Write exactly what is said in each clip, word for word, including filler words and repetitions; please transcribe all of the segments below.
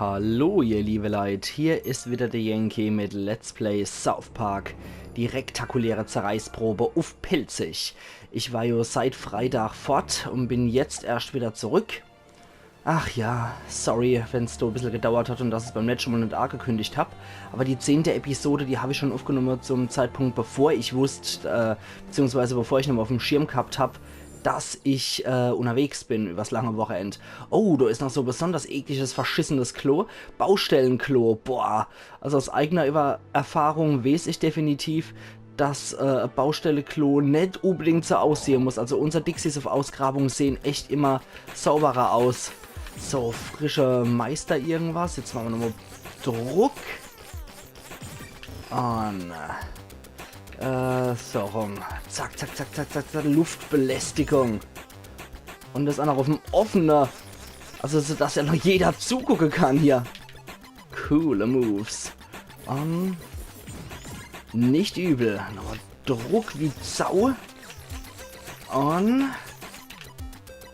Hallo, ihr liebe Leit, hier is wieder der Yankee mit Let's Play South Park, die rektakuläre Zerreißprobe uff Pälzisch. Ich war jo seit Freitag fort und bin jetzt erscht wieder zurück. Ach ja, sorry, wenn's do e bissel gedauert hat und dass ich's beim letschte Mol net angekündigt hab, aber die zehnte Episode, die hab ich schon uffgenumme zum Zeitpunkt, bevor ich wusst, äh, beziehungsweise bevor ich nochmol uffm Schirm gehabt hab, dass ich, äh, unterwegs bin übers lange Wochenend. Oh, do is noch so besonders ekliges, verschissenes Klo. Baustellenklo. Boah. Also aus eigener Über Erfahrung weeß ich definitiv, dass, äh, e Baustelleklo net unbedingt so aussehe muss. Also unser Dixies uff Ausgrabung sehen echt immer sauberer aus. So, frische Meister irgendwas. Jetzt mache mer nochmol Druck. Und, äh, äh, so rum. Zack, zack, zack, zack, zack, zack. Luftbelästigung. Und das auch noch uffm offene. Also, so dass ja noch jeder zugucke kann hier. Coole Moves. Und nicht übel. Nochmol Druck wie Sau. Und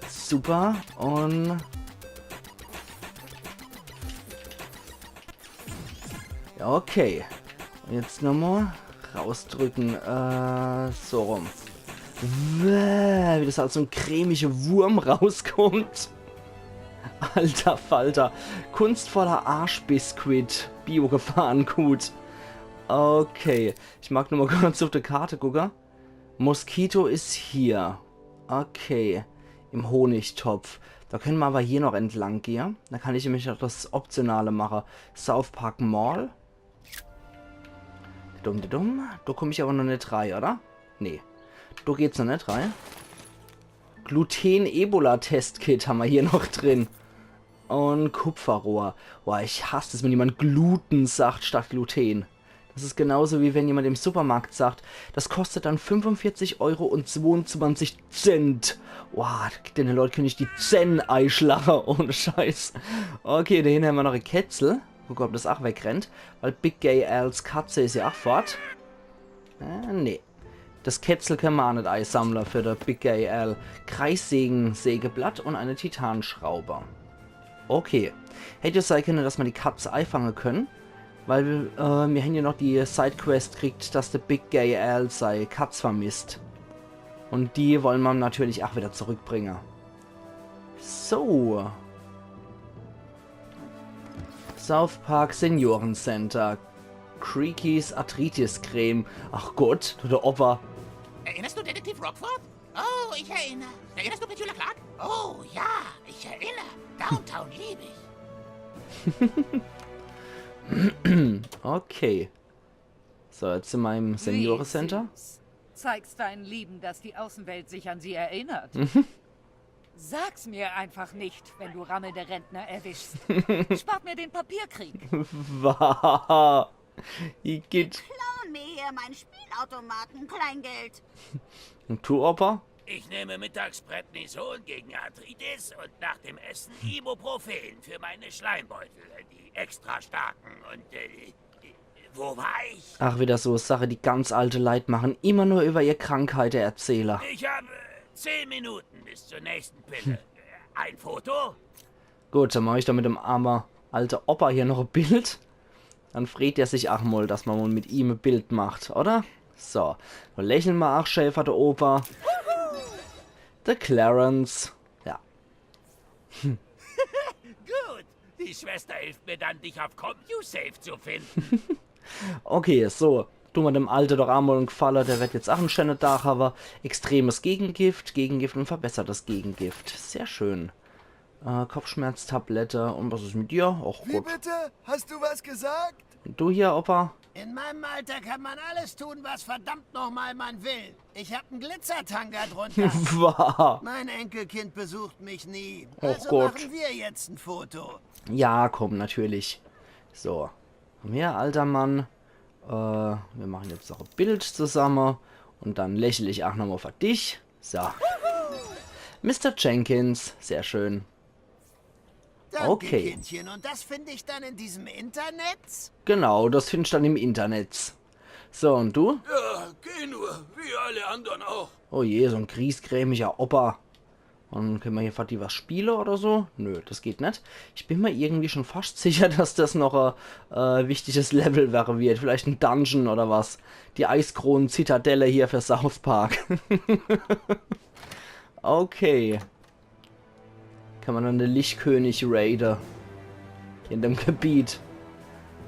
super. Und ja, okay. Und jetzt nochmol rausdrücken. Äh, so rum. Bäh, wie das als so en cremiger Wurm rauskommt. Alter Falter. Kunstvoller Arschbiskuit. Bio-Gefahren-Gut. Okay. Ich mag nur mol kurz uff die Karte gucke. Mosquito is hier. Okay. Im Honigtopf. Do kenne mer aber hier noch entlang gehe. Do kann ich nämlich noch das Optionale mache. South Park Mall. Dumm, dumm. Do komm ich aber noch net rei, oder? Nee. Do geht's noch net rei. Gluten-Ebola-Testkit hammer hier noch drin. Und Kupferrohr. Boah, ich hass es, wenn jemand Gluten sagt statt Gluten. Das is genauso wie wenn jemand im Supermarkt sagt, das kostet dann fünfundvierzig Euro und zweiundzwanzig Cent. Boah, den Leit könnt ich die Zähn eischlache, ohne Scheiß. Okay, do hinne hammer noch e Kätzel. Gucke, ob das ach wegrennt. Weil Big Gay Als Katze is ja ach fort. Äh, nee. Das Kätzel kenne mer ach net eisammle für de Big Gay Al. Kreissägen, Sägeblatt und eine Titanschraube. Okay. Hätt jo sei kenne, dass mer die Katz eifange kenne. Weil, äh, mir hän jo noch die Sidequest kriegt, dass de Big Gay Al sei Katz vermisst. Und die wolle mer natürlich ach wieder zurückbringe. So. South Park Seniorencenter. Creakies Arthritis-Creme. Ach Gott, der Opa. Erinnerst du Detektiv Rockford? Oh, ich erinnere. Erinnerst du Petula Clark? Oh ja, ich erinnere. Downtown liebe ich. Okay. So, jetzt in meinem Seniorencenter. Wie süß. Zeigst deinen Lieben, dass die Außenwelt sich an sie erinnert. Sag's mir einfach nicht, wenn du rammelnde Rentner erwischst. Spart mir den Papierkrieg. Wa? Igitt. Klauen mir hier mein Spielautomaten-Kleingeld. Und du, Opa? Ich nehme mittags Prednison gegen Arthritis und nach dem Essen Ibuprofen für meine Schleimbeutel, die extra starken und, äh, wo war ich? Ach, wieder so Sache, die ganz alte Leit machen. Immer nur über ihr Krankheite erzähle. Ich habe zehn Minuten bis zur nächsten Pille. Ein Foto? Gut, dann mach ich do mit dem arme alte Opa hier noch e Bild. Dann freet er sich ach mol, dass mer mol mit ihm e Bild macht, oder? So, dann lächle mer ach schä fer de Opa. De Clarence. Ja. Gut, die Schwester hilft mir dann, dich auf CompuSafe zu finden. Okay, so. Tu mer dem Alte doch emol en Gfalle, der werd jetzt ach en schäne Dach hawwe. Extremes Gegengift, Gegengift und verbessertes Gegengift. Sehr schön. Äh, Kopfschmerztablette. Und was is mit dir? Och Gott. Wie bitte? Hast du was gesagt? Und du hier, Opa? In meinem Alter kann man alles tun, was verdammt nochmal man will. Ich hab en Glitzertanga drunter. Wa? Mein Enkelkind besucht mich nie. Och Gott. Also machen wir jetzt ein Foto. Ja, komm, natürlich. So. Komm her, alter Mann. Äh, wir machen jetzt noch e Bild zusamme. Und dann lächel ich ach nochmal für dich. So. Mister Jenkins. Sehr schön. Danke, okay. Kindchen. Und das finde ich dann in diesem Internet? Genau, das findest dann im Internet. So, und du? Ja, geh nur, wie alle anderen auch. Oh je, so en griesgrämiger Opa. Un kenne mer hier fort die was spiele oder so? Nö, das geht net. Ich bin mer irgendwie schon fascht sicher, dass das noch e äh, wichtiges Level wäre wird. Vielleicht en Dungeon oder was. Die Eiskronen-Zitadelle hier für South Park. Okay. Kann mer dann de Lichtkönig raide. In dem Gebiet.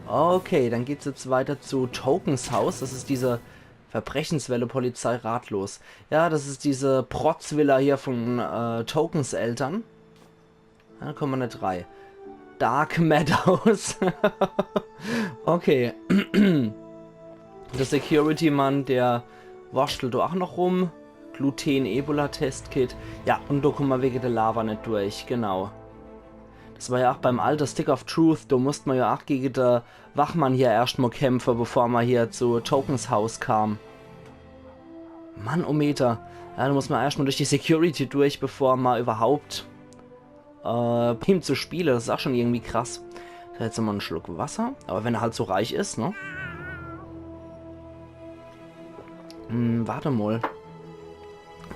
Okay, dann geht's jetzt weiter zu Tokens Haus. Das is diese Verbrechenswelle, Polizei ratlos. Ja, das is diese Protzvilla hier von äh, Tokens Eltern. Da komme mer net rei. Dark Meadows. Okay. De Security-Mann, der wurschtelt do ach noch rum. Gluten-Ebola-Testkit. Ja, un do komme mer wege de Lava net durch, genau. Das war ja ach beim alte Stick of Truth, do musst mer ja ach gege de Wachmann hier erscht mo kämpfe, bevor mer hier zu Tokens Haus kam. Mannometer. Ja, do muss mer erscht mo durch die Security durch, bevor mer überhaupt äh, Pimp zu spiele, das is ach schon irgendwie krass. So, jetzt nochmo en Schluck Wasser. Aber wenn er halt so reich is, ne? Hm, warte mol.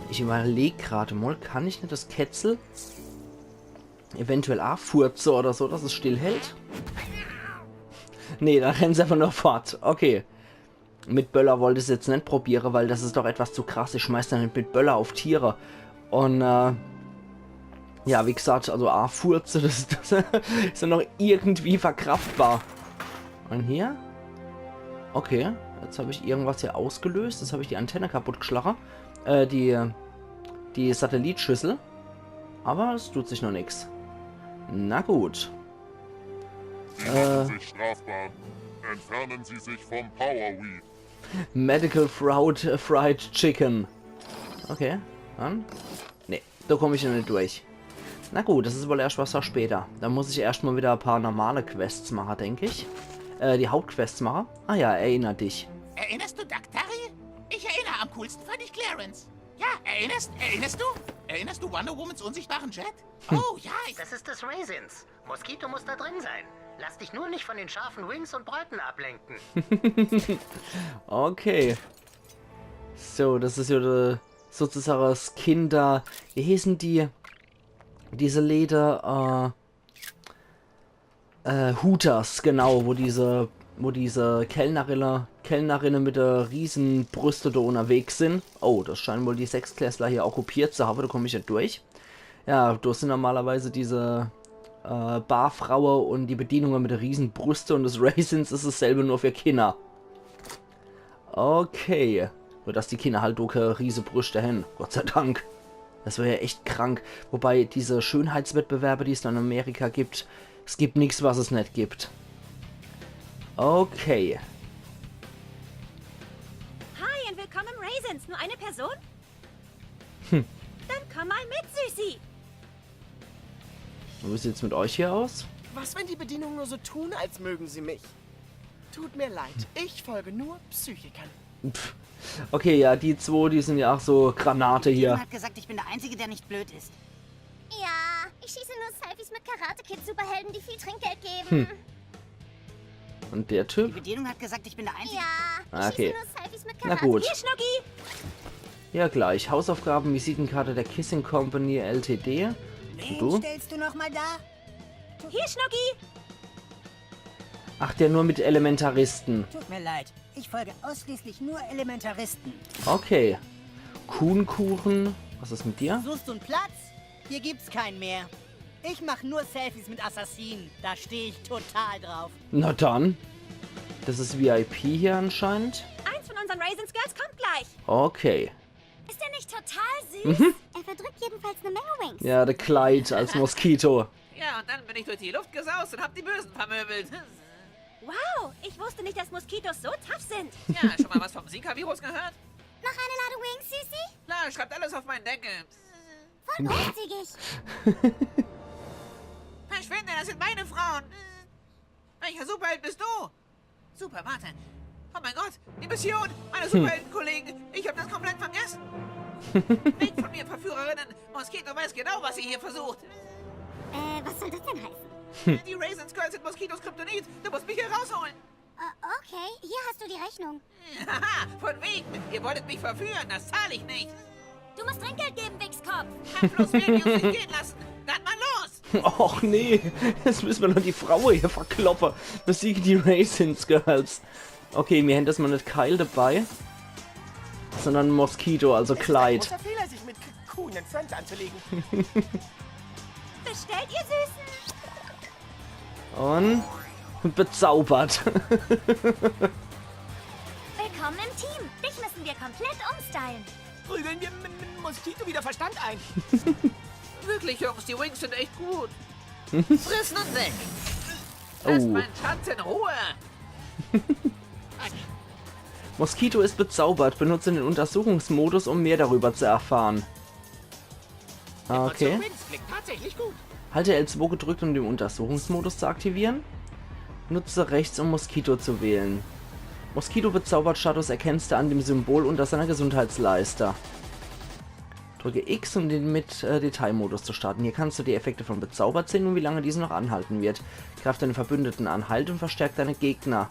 Ich überleg grad mol, kann ich net das Kätzel eventuell ach furze oder so, dass es stillhält? Nee, dann rennen se einfach nur fort. Okay. Mit Böller wollt ich's jetzt net probiere, weil das is doch etwas zu krass. Ich schmeiß doch net mit Böller auf Tiere. Un, äh, ja, wie gesagt, also A, Furze, das, das is ja noch irgendwie verkraftbar. Un hier? Okay, jetzt hab ich irgendwas hier ausgelöst. Jetzt hab ich die Antenne kaputt geschlache. Äh, die, die Satellitschüssel. Aber es tut sich noch nix. Na gut. Sie machen sich strafbar. Entfernen Sie sich vom Powerweed. Medical Fraud Fried Chicken. Okay, dann. Nee, do komm ich jo net durch. Na gut, das is wohl erscht was für später. Do muss ich erscht mol wieder e paar normale Quests mache, denk ich. Äh, die Hauptquests mache. Ah ja, erinner dich. Erinnerst du Daktari? Ich erinnere, am coolsten fand ich Clarence. Ja, erinnerst, erinnerst du? Erinnerst du Wonder Womans unsichtbaren Jet? Oh ja, ich... Das ist des Raisins. Mosquito muss da drin sein. Lass dich nur nicht von den scharfen Wings und Bräuten ablenken. Okay. So, das is ja de, sozusagen das Kinder... Wie hießen die? Diese Läde, äh... Äh, Hooters, genau, wo diese, wo diese Kellnerinne, Kellnerinne mit de Riesenbrüste do unterwegs sin. Oh, das scheinen wohl die Sechstklässler hier okkupiert zu habe, do komm ich net durch. Ja, do sin normalerweise diese äh, Barfraue un die Bedienunge mit de Riesenbrüste un des Raisins is dasselbe nur für Kinder. Okay. Nur dass die Kinder halt do kä Riesebrüste hen. Gott sei Dank. Das wär ja echt krank. Wobei diese Schönheitswettbewerbe, die es do in Amerika gibt, es gibt nix, was es net gibt. Okay. Hi und willkommen im Raisins. Nur eine Person? Hm. Dann komm mal mit, Süßi. Wie sieht's mit euch hier aus? Was, wenn die Bedienung nur so tun, als mögen sie mich? Tut mir leid, ich folge nur Psychikern. Pff. Okay, ja, die zwo, die sin ja ach so Granate Jürgen hier. Hat gesagt, ich bin der Einzige, der nicht blöd ist. Ja, ich schieße nur Selfies mit Karate-Kid-Superhelden, die viel Trinkgeld geben. Un der Die Typ? Bedienung hat gesagt, ich bin der Einzige. Ja, Ah, ich okay. schieße nur Selfies mit Na Karate. gut. Hier, Schnucki. Ja, gleich. Hausaufgaben, Visitenkarte der Kissing Company L T D. Wen Du? Stellst du noch mal da? Hier, Schnucki. Ach, der nur mit Elementaristen. Tut mir leid. Ich folge ausschließlich nur Elementaristen. Okay. Kuhnkuchen. Was is mit dir? Suchst du einen Platz? Hier gibt's keinen mehr. Ich mach nur Selfies mit Assassinen. Da stehe ich total drauf. Na dann. Das is V I P hier anscheinend. Eins von unseren Raisins Girls kommt gleich. Okay. Ist der nicht total süß? Er verdrückt jedenfalls eine Menge Wings. Ja, der Clyde als Moskito. Ja, und dann bin ich durch die Luft gesaust und hab die Bösen vermöbelt. Wow, ich wusste nicht, dass Moskitos so tough sind. Ja, schon mal was vom Zika-Virus gehört? Noch eine Ladung Wings, Süßi? Klar, schreibt alles auf meinen Deckel. Voll großzügig. Verschwinde, das sind meine Frauen. Welcher Superheld bist du? Super, warte. Oh mein Gott, die Mission, meine Superheldenkollegen. Ich hab das komplett vergessen. Weg von mir, Verführerinnen. Moskito weiß genau, was sie hier versucht. Äh, was soll das denn heißen? Die Raisins Girls sind Moskitos Kryptonit. Du musst mich hier rausholen. Äh, okay, hier hast du die Rechnung. Haha, von wegen. Ihr wolltet mich verführen, das zahle ich nicht. Du musst Trinkgeld geben, Wichskopf. Hab bloß Baby uns nicht gehen lassen. Dann mal los. Och nee, jetzt müsse mer noch die Fraue hier verkloppe. Besiege die Raisins Girls. Okay, mir hän diesmal net Kyle dabei, sondern Mosquito, also Clyde. Großer Fehler, sich mit Cocoon and Friends anzulegen. Bestellt, ihr Süßen. Und bezaubert. Willkommen im Team. Dich müssen wir komplett umstylen. Prügeln wir mit, mit Mosquito wieder Verstand ein. Wirklich, Jungs, die Wings sind echt gut. Frissen und weg. Lasst Oh. meinen Schatz in Ruhe. Mosquito ist bezaubert. Benutze den Untersuchungsmodus, um mehr darüber zu erfahren. Und Okay. Wings klingt tatsächlich gut. Halte L zwei gedrückt, um den Untersuchungsmodus zu aktivieren. Nutze rechts, um Mosquito zu wählen. Mosquito bezaubert Status erkennst du an dem Symbol unter seiner Gesundheitsleiste. Drücke X, um den mit äh, Detailmodus zu starten. Hier kannst du die Effekte von bezaubert sehen und wie lange diese noch anhalten wird. Greift deine Verbündeten an, heilt und verstärkt deine Gegner.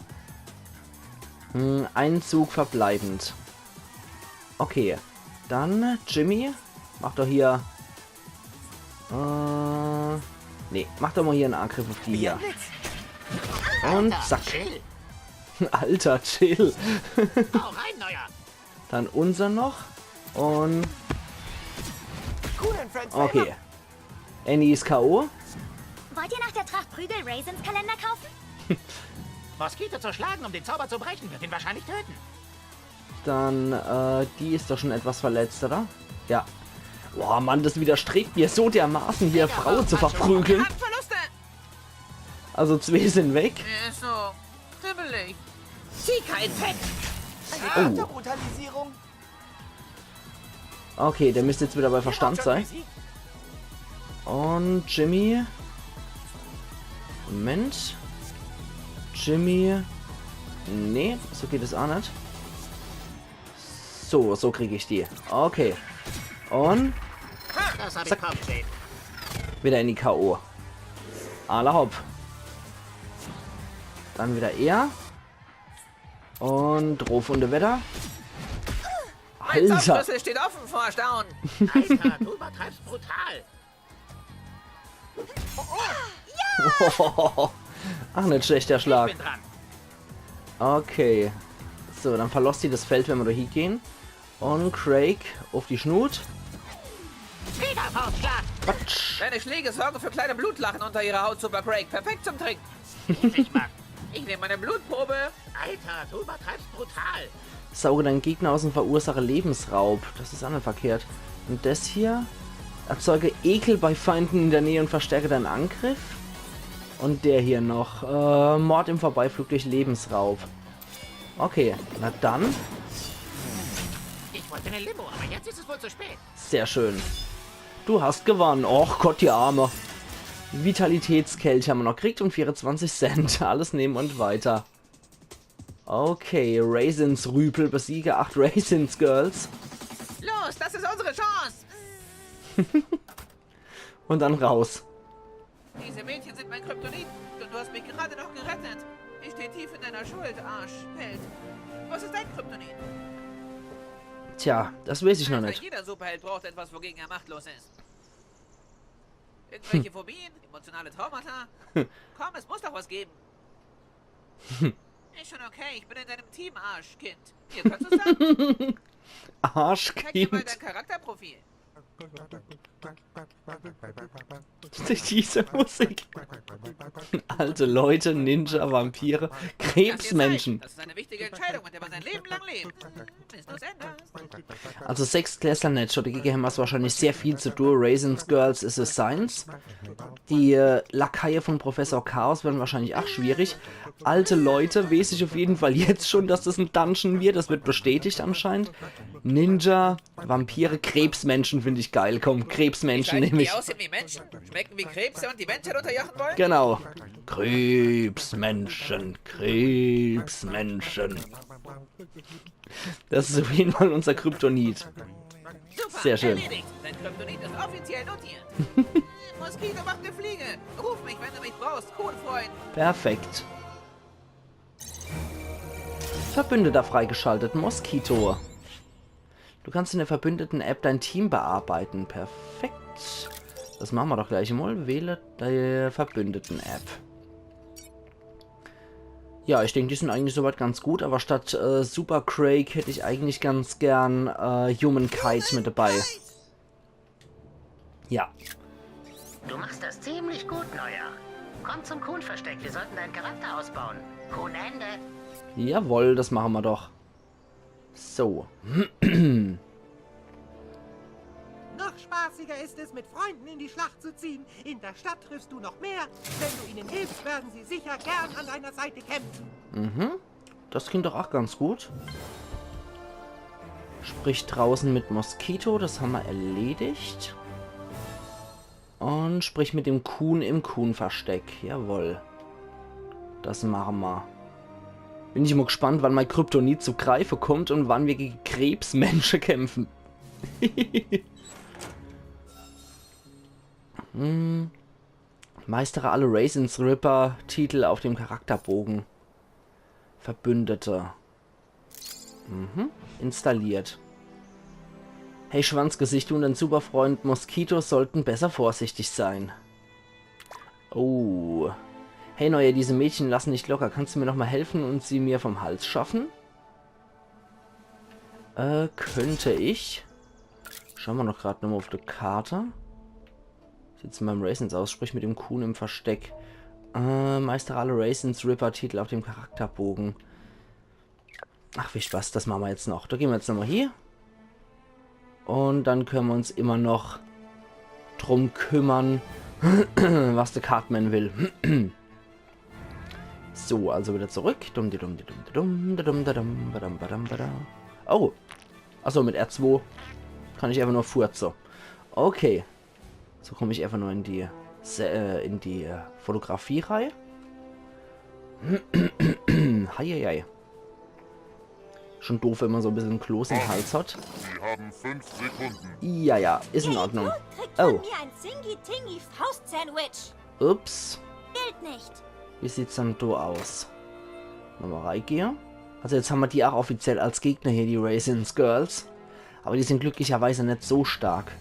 Hm, ein Zug verbleibend. Okay, dann Jimmy, mach doch hier... Äh, nee, mach doch mal hier einen Angriff auf die hier. Und zack. Chill. Alter, chill. Hau rein, Neuer. Dann unser noch. Und Cocoon and Friends. okay. Annie ist K O. Wollt ihr nach der Tracht Prügel Raisins Kalender kaufen? Mosquito zu schlagen, um den Zauber zu brechen, wird ihn wahrscheinlich töten. Dann, äh, die ist doch schon etwas verletzt, oder? Ja. Boah, Mann, das widerstrebt mir so dermaßen, hier Frauen zu verprügeln. Hat Verluste. Also zwei sind weg. Er ist so kribbelig. Zika-Infekt. Eine Brutalisierung. Okay, der müsste jetzt wieder bei Verstand Schon sein. besiegt. Und Jimmy. Moment. Jimmy. Nee, so geht es auch nicht. So, so krieg ich die. Okay. Und Das hab ich kaum gesehen. wieder in die K O. Alla hopp. Dann wieder er. Und Rohfunde wieder. Mein Alter. Zauberschlüssel steht offen vor Erstaunen. Alter, du übertreibst brutal. Ach, nicht schlechter Schlag. Ich bin dran. Okay. So, dann verlosst sie das Feld, wenn wir da hingehen. Und Craig auf die Schnut. Federfaustschlag. Quatsch. Deine Schläge sorgen für kleine Blutlachen unter ihrer Haut, Super Craig. Perfekt zum Trinken. Ich mag. Ich nehme meine Blutprobe. Alter, du übertreibst brutal. Sauge deinen Gegner aus und verursache Lebensraub. Das ist auch nicht verkehrt. Und das hier. Erzeuge Ekel bei Feinden in der Nähe und verstärke deinen Angriff. Und der hier noch. Äh, Mord im Vorbeiflug durch Lebensraub. Okay, na dann. Ich wollte eine Limo, aber jetzt ist es wohl zu spät. Sehr schön. Du hast gewonnen. Och Gott, die Arme. Vitalitätskelch haben wir noch gekriegt und vierundzwanzig Cent. Alles nehmen und weiter. Okay, Raisins Rüpel, besiege acht Raisins Girls. Los, das ist unsere Chance. Und dann raus. Diese Mädchen sind mein Kryptonit und du hast mich gerade noch gerettet. Ich stehe tief in deiner Schuld, Arschheld. Was ist dein Kryptonit? Tja, das weiß ich noch Alter, nicht. Jeder Superheld braucht etwas, wogegen er machtlos ist. Irgendwelche Phobien, emotionale Traumata? Komm, es muss doch was geben. Ist schon okay, ich bin in deinem Team, Arschkind. Hier, kannst du sagen? Zeig mir mal Arschkind. Dein Charakterprofil. Diese Musik. Alte Leute, Ninja, Vampire, Krebsmenschen. Das ist eine wichtige Entscheidung, mit der man sein Leben lang lebt. Ist das anders? Also Sechstklässler net, schon dagegen haben wir wahrscheinlich sehr viel zu tun. Raisins Girls is a Science. Die äh, Lakaie von Professor Chaos werden wahrscheinlich auch schwierig. Alte Leute, weiß ich auf jeden Fall jetzt schon, dass das ein Dungeon wird. Das wird bestätigt anscheinend. Ninja, Vampire, Krebsmenschen finde ich geil. Komm, Krebsmenschen Scheiße, nehme die ich. Aussehen wie Menschen, schmecken wie Krebse und die Menschheit unterjochen wollen? Genau. Krebsmenschen, Krebsmenschen. Das ist auf jeden Fall unser Kryptonit. Super, Sehr schön. Erledigt. Dein Kryptonit ist offiziell notiert. Mosquito macht eine Fliege. Ruf mich, wenn du mich brauchst, Cool-Freund. Perfekt. Verbündeter freigeschaltet, Mosquito. Du kannst in der Verbündeten-App dein Team bearbeiten. Perfekt. Das mache ma doch gleich mol. Wähle die Verbündeten-App. Ja, ich denk, die sin eigentlich soweit ganz gut, aber statt äh, Super Craig hätt ich eigentlich ganz gern äh, Human Kite mit dabei. Ja. Du machst das ziemlich gut, Neuer. Komm zum Kuhn-Versteck, wir sollten deinen Charakter ausbauen. Kuhn Ende. Jawohl, das mache ma doch. So. Noch spaßiger ist es, mit Freunden in die Schlacht zu ziehen. In der Stadt triffst du noch mehr. Wenn du ihnen hilfst, werden sie sicher gern an deiner Seite kämpfen. Mhm. Das klingt doch auch ganz gut. Sprich draußen mit Mosquito, das haben wir erledigt. Und sprich mit dem Kuhn im Kuhnversteck. Jawohl. Das machen wir. Bin ich immer gespannt, wann mein Kryptonit zu greifen kommt und wann wir gegen Krebsmenschen kämpfen. Hm. Meistere alle Raisins Ripper Titel auf dem Charakterbogen. Verbündete. Mhm. Installiert. Hey Schwanzgesicht, du und dein Superfreund Mosquito sollten besser vorsichtig sein. Oh. Hey Neuer, diese Mädchen lassen nicht locker. Kannst du mir nochmal helfen und sie mir vom Hals schaffen? Äh, könnte ich. Schauen wir noch gerade nochmal auf die Karte. Sieht's mit meinem Raisins aus, sprich mit dem Kuhn im Versteck. Äh, meistere alle Raisins Ripper Titel auf dem Charakterbogen. Ach, wie Spaß, das machen wir jetzt noch. Da gehen wir jetzt nochmal hier. Und dann können wir uns immer noch drum kümmern, was der Cartman will. So, also wieder zurück. Dum, di, dum, di, dum, di, dum, da, dum, da, dum, badam, badam, bada. Oh. Achso, mit R zwei kann ich einfach nur furze. Okay. So komme ich einfach nur in die Se äh, in die äh, Fotografie rein. Heieiei. Schon doof, wenn man so ein bisschen Kloß im Hals hat. Sie haben fünf Sekunden. Ja, ja, ist in Ordnung. Kriegt von Oh, mir ein Singy Tingy Faust Sandwich. Ups. Gilt nicht. Wie sieht's dann do aus? Nochmal reingehe. Also jetzt haben wir die auch offiziell als Gegner hier, die Raisins Girls. Aber die sind glücklicherweise nicht so stark.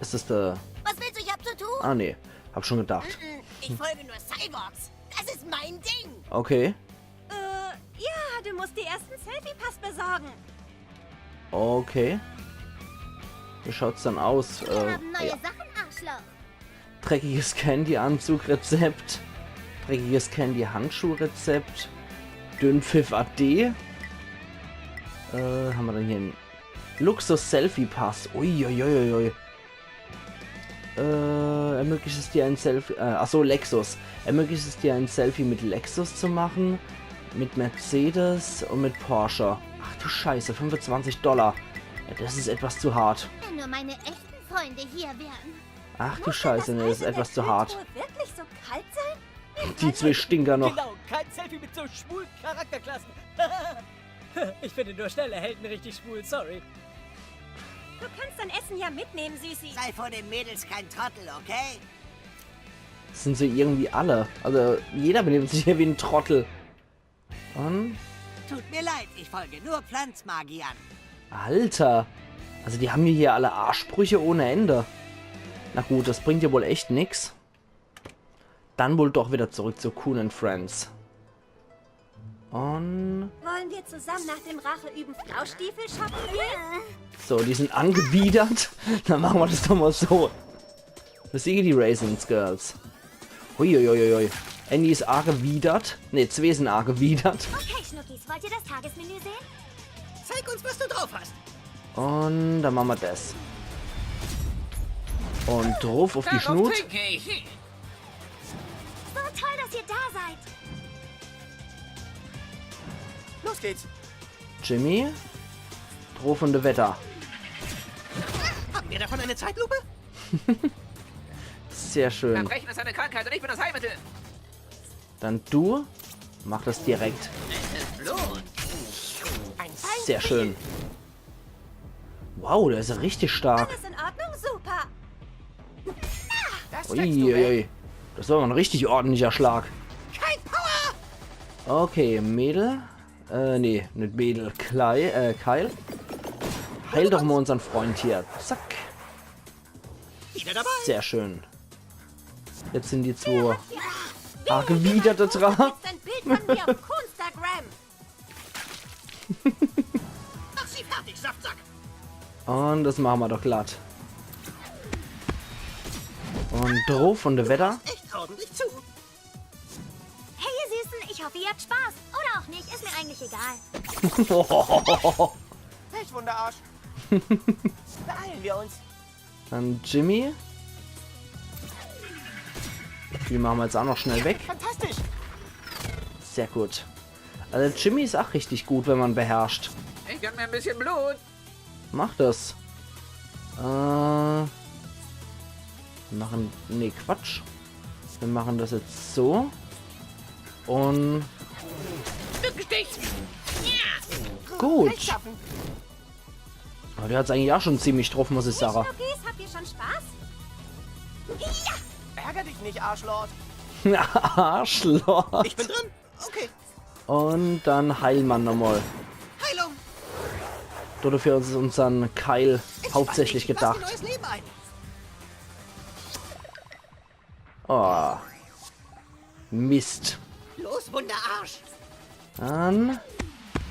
Ist das der... Was willst du hier zu tun? Ah, nee. Hab schon gedacht. Ich folge nur Cyborgs. Das ist mein Ding. Okay. Äh, ja, du musst dir erst einen Selfie-Pass besorgen. Okay. Wie schaut's dann aus? Wir Äh, haben neue ja. Sachen, Arschloch. Dreckiges Candy-Anzug-Rezept. Dreckiges Candy-Handschuh-Rezept. Dünnpfiff A D. Äh, haben wir dann hier einen Luxus-Selfie-Pass? Uiuiuiui. Äh, ermöglicht es dir ein Selfie, äh, achso, Lexus. Ermöglicht es dir ein Selfie mit Lexus zu machen, mit Mercedes und mit Porsche. Ach du Scheiße, fünfundzwanzig Dollar. Ja, das ist etwas zu hart. Wenn nur meine echten Freunde hier wären. Ach du Scheiße, nee, das ist etwas zu hart. Wohl wirklich so kalt sein? Die zwei Stinker noch. Genau, kein Selfie mit so schwulen Charakterklassen. Ich finde nur schnelle Helden richtig schwul, sorry. Du kannst dein Essen ja mitnehmen, Süßi. Sei vor den Mädels kein Trottel, okay? Das sind so irgendwie alle. Also jeder benimmt sich hier wie ein Trottel. Und... Tut mir leid, ich folge nur Pflanzmagiern. Alter. Also die haben mir hier alle Arschbrüche ohne Ende. Na gut, das bringt ja wohl echt nix. Dann wohl doch wieder zurück zu Kuhn and Friends. Und... Wollen wir zusammen nach dem Rache üben Flaustiefel shoppen gehen? So, die sind angewidert. Dann machen wir das doch mal so. Besiege die Raisins Girls. Huiuiuiui. Annie ist angewidert. Ne, zwei sind angewidert. Okay, Schnuckis, wollt ihr das Tagesmenü sehen? Zeig uns, was du drauf hast. Und dann machen wir das. Und drauf auf die Schnut. So toll, dass ihr da seid. Los geht's. Jimmy, drauf und weiter. Haben wir davon eine Zeitlupe? Sehr schön. Erbrechen ist eine Krankheit und ich bin das Heilmittel. Dann du. Mach das direkt. Blut. Sehr schön. Wow, der ist ja richtig stark. Alles in Ordnung? Super. Das checkst du, Mac. Uiuiui. Das war mal ein richtig ordentlicher Schlag. Kein Power! Okay, Mädel. Äh, nee, nicht Mädel. Klei, äh, Kyle. Heil doch mal unsern Freund hier. Zack. Wieder dabei. Sehr schön. Jetzt sind die zwei Argewiderte dra. Jetzt ein Bild von mir auf Kunstagram. Mach sie fertig, Saftsack. Und das machen wir doch glatt. Und drauf und weiter. Echt ordentlich zu. Hey, ihr Süßen, ich hoffe, ihr habt Spaß. Oder auch nicht, ist mir eigentlich egal. Pech, Wunderarsch. Beeilen wir uns. Dann Jimmy. Die machen wir jetzt auch noch schnell weg. Fantastisch. Sehr gut. Also Jimmy ist auch richtig gut, wenn man beherrscht. Ich gönn mir ein bisschen Blut. Mach das. Äh, wir machen, nee, Quatsch. Wir machen das jetzt so. Und Stückgestich. Gut. Pech schaffen. Aber der hat's eigentlich auch schon ziemlich drauf, muss ich sagen. Schnuckis, habt ihr schon Spaß? Ja! Ärger dich nicht, Arschlord. Arschlord. Ich bin drin. Okay. Und dann heilen wir nochmal. Heilung. Dafür ist unseren Keil hauptsächlich gedacht. Ich spann mich in was wie neues Leben ein. Oh. Mist. Los, Wunderarsch. Dann.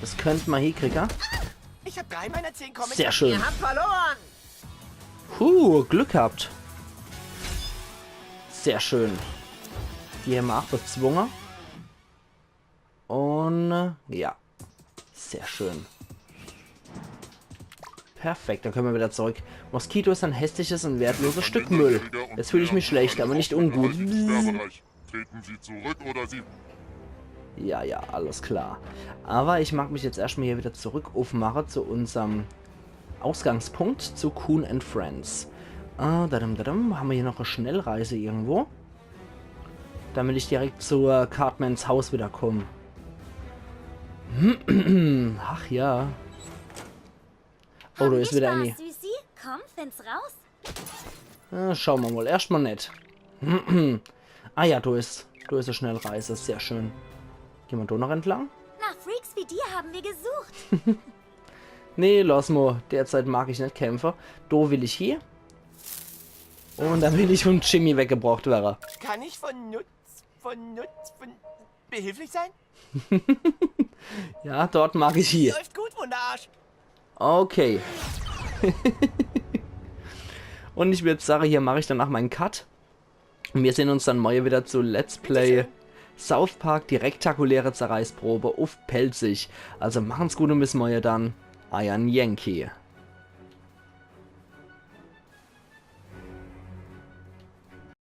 Das könnte man hinkriegen. Ich hab drei meiner zehn Comics. Sehr schön. Wir haben verloren. Puh, Glück gehabt. Sehr schön. Die haben wir auch bezwungen. Und äh, ja. Sehr schön. Perfekt, dann können wir wieder zurück. Moskito ist ein hässliches und wertloses Stück Müll. Jetzt fühle ich mich schlecht, aber nicht ungut. Treten Sie zurück oder Sie Ja, ja, alles klar. Aber ich mag mich jetzt erstmal hier wieder zurück aufmachen zu unserem Ausgangspunkt, zu Coon and Friends. Äh, dadam, dadam, haben wir hier noch eine Schnellreise irgendwo? Damit ich direkt zu äh, Cartmans Haus wiederkomme. Ach ja. Oh, da ist wieder eine. Süßi? Komm, find's raus. Äh, schauen wir mal. Erstmal nicht. Ah ja, da ist, da ist eine Schnellreise. Sehr schön. Gehen wir da noch entlang? Nach Freaks wie dir haben wir gesucht. Nee, lass mal. Derzeit mag ich nicht kämpfen. Da will ich hier. Und dann will ich von Jimmy weggebracht werden. Kann ich von Nutz, von Nutz, von behilflich sein? Ja, dort mag ich hier. Läuft gut, Wunderarsch. Okay. Und ich würde sagen, hier mache ich danach meinen Cut. Und wir sehen uns dann morgen wieder zu Let's Play South Park, die rektakuläre Zerreißprobe auf Pälzisch. Also machen's gut und bis morgen dann. Euer Yankee.